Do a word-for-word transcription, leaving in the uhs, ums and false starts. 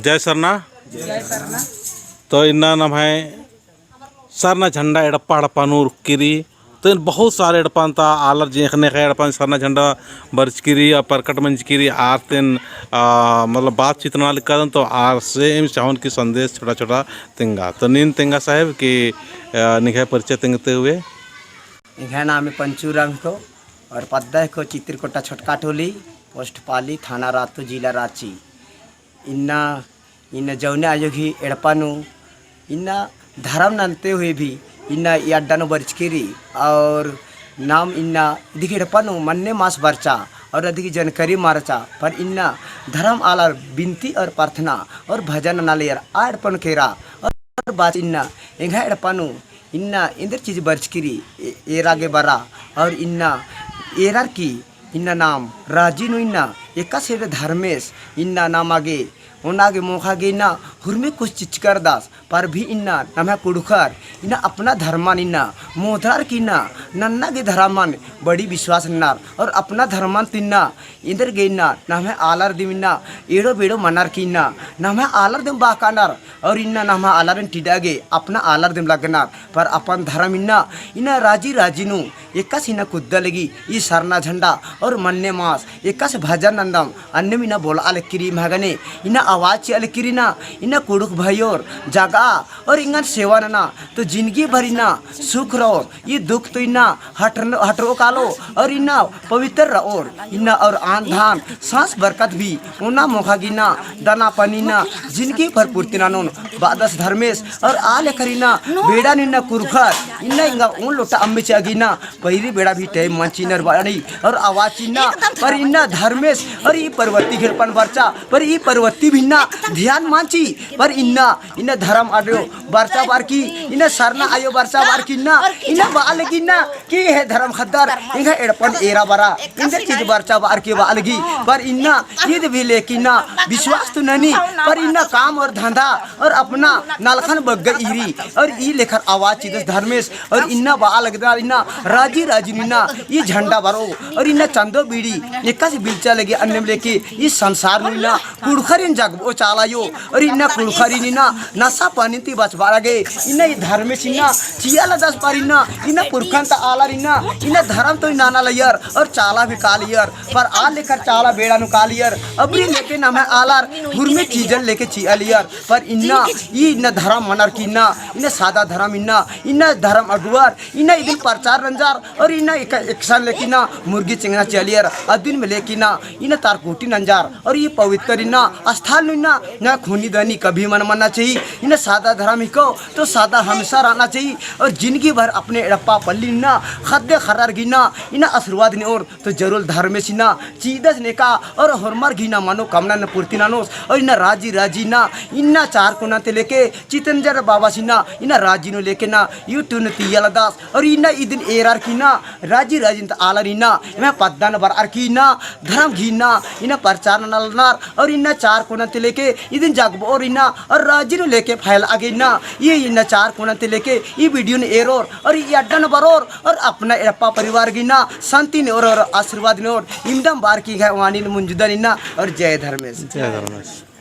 जय सरना। जय सरना। तो इन्ना नम्है सरना झंडा एड़पा एड़पा नू उरखकी रई। तो इन्ना बहुत सारे एड़पा ता आलर जेखने ख़े एड़पा सरना झंडा बरचकी रई और प्रकट मंजकी रई आर तेन, आ, मतलब बातचीत नना लिक्कादन तो आर से एम चाहोन कि संदेश छोटा छोटा तेंगा। तो नीन तेंगा साहेब कि, आ, निंग्है परिचय तेंगते हुए। एंग्है नामे पंचू राम हिको और पद्दा हिको चित्रकोटा छोटका टोली, पोस्ट पाली, थाना रातू, जिला राँची। इन्ना, इन्ना जौने आयो गही एड़पा नू, इन्ना धरम नन्ते हुए भी, इन्ना ई अड्डा नू बरचकी रई, और नाम इन्ना इदिगही एड़पा नू मन्ने मास बरचा, और अदिगही जनकरी मरचा, पर इन्ना धरम आलर बिनती और प्रार्थना और भजन ननालियर आ एड़पा नू केरा, और बाच इन्ना एंग्है एड़पा नू इन्ना एन्देर चीज बरचकी रई, ए-, एरा गे बरा, और इन्ना एरर की इन्ना नाम राजी नू इन्ना एकासे धर्मेस इन्ना नामा गे, ओना गे मोख़ा गे इन्ना हुरमी कुछ चिच्चका रअदस, पर भी इन्ना नम्है कुँड़ुख़र इन्ना अपना धर्मन इन्ना मोधरर की इन्ना नन्ना गे धर्मन बड़ी विश्वास ननर, और अपना धर्मन ती इन्ना एन्देर गे इन्ना नम्है आलर दिम इन्ना एड़ो बेड़ो मनर की इन्ना नम्है आलर दिम बाकानर, और इन्ना नम्है आलरिन टिड़ा गे अपना आलर दिम लगनर, पर अपन धरम इन्ना, इन्ना राजी राजी नू एकासे इन्ना कुद्दा लगी ई सरना झंडा और मन्ने मास एकासे भजन नन्दम अन्नेम इन्ना बोला लगी रई महगने, इन्ना आवाज चिआ लगी रई इन्ना, इन्ना कुँड़ुख़ भइयोर जगआ और एंगन सेवा नना तो जिनगी भर इन्ना सुख रओर, ई दुख तो इन्ना हटर-, हटरओ कालो और इन्ना पवित्र रओर, इन्ना और आन धान साँस बरकत भी ओना मोख़ा गे इन्ना दना पनी इन्ना जिनगी भर पूर्ति ननोन बअदस धर्मेस, और आ लेखर इन्ना बेड़ा नू इन्ना कुँड़ुख़र इन्ना एंगा ओन लोटा अम्म चिआ गे इन्ना पैरी बेड़ा भी time मंजकी रअनर बाड़ी और आवाज चिआ इन्ना, पर इन्ना धर्मेस और ई पर्वती घेरपन बरचा, पर ई पर्वती भी इन्ना ध्यान मंजकी, पर इन्ना इन्ना धरम आयो बरचा बअर की, इन्ना सरना आयो बरचा बअर की इन्ना, इन्ना बआ लगी इन्ना कि हे धरम ख़द्दर, एंग्है एड़पन एरा बरा, एन्देर चीज बरचा बअर की बआ लगी, पर इन्ना ईद भी लेके इन्ना विश्वास तो ननी, पर इन्ना काम और धंधा और अपना नलखन बग्गे ईरी, और ई लेखर आवाज चिअदस धर्मेस, और इन्ना बआ लगदर इन्ना राजी राजी नू इन्ना ई झंडा बरओ, और इन्ना चंदो बीड़ी एकासे बिल्चा लगी अन्नेम लेके ई संसार नू इन्ना कुँड़ुख़रिन जगबओ चाला आयो, और इन्ना कुँड़ुख़रिन इन्ना नशा पानी ती बचबआ लगे, इन्ना ई धर्मेस इन्ना चिआ लगदस पर इन्ना, इन्ना पुरखन ता आलर इन्ना, इन्ना धरम तो इन्ना ननालियर, और चाला भी कालियर, पर आ लेखर चाला बेड़ा नू कालियर, अबरी लेके नम्है आलर हुरमी चीजन लेके चिआलियर, पर इन्ना, ई इन्ना धरम मनर की इन्ना, इन्ना सादा धरम इन्ना, इन्ना धरम अगुवर, इन्ना इदिन प्रचार नंजर, और इन्ना एक-, एकसन लेके इन्ना मुर्गी चेंगना चिआलियर, अदिन में लेके इन्ना, इन्ना तारकुटी नंजर, और ई पवित्र इन्ना स्थान नू इन्ना, ना खूनी दनी कभी मल मन्ना चाहिए, इन्ना सादा धरम हिको, तो सादा हमेशा रहना चाहिए, और जिनगी भर अपने एड़पा पल्ली इन्ना, ख़द्द ख़र्रर गे इन्ना, इन्ना आशीर्वाद नेओर, तो जरूर धर्मेस इन्ना चिअदस नेका, और होरमर गे इन्ना मनोकामना इन्ना पूर्ति ननोस, और इन्ना राजी राजी इन्ना, इन्ना चार कोना ती लेके, चितंजर बाबस इन्ना, इन्ना राजी नू लेके इन्ना, YouTube नू तिया लगदस, और इन्ना इदिन एरर की इन्ना, राजी राजी ता आलर इन्ना, एम्है पद्दन बरअर की इन्ना, धरम गे इन्ना, इन्ना प्रचार नना लगनर, और इन्ना चार कोना ती लेके, इदिन जगबओर इन्ना, और राजी नू लेके फैलआ गे इन्ना, ई इन्ना चार कोना ती लेके, ई video नू एरोर, और ई अड्डन बरोर, और अपना एड़पा परिवार गे इन्ना, शांति नेओर, और आशीर्वाद नेओर, इमदम बअर की एंग्है वाणी नू मुंजुदन इन्ना, और जय धर्मेस। जय धर्मेस।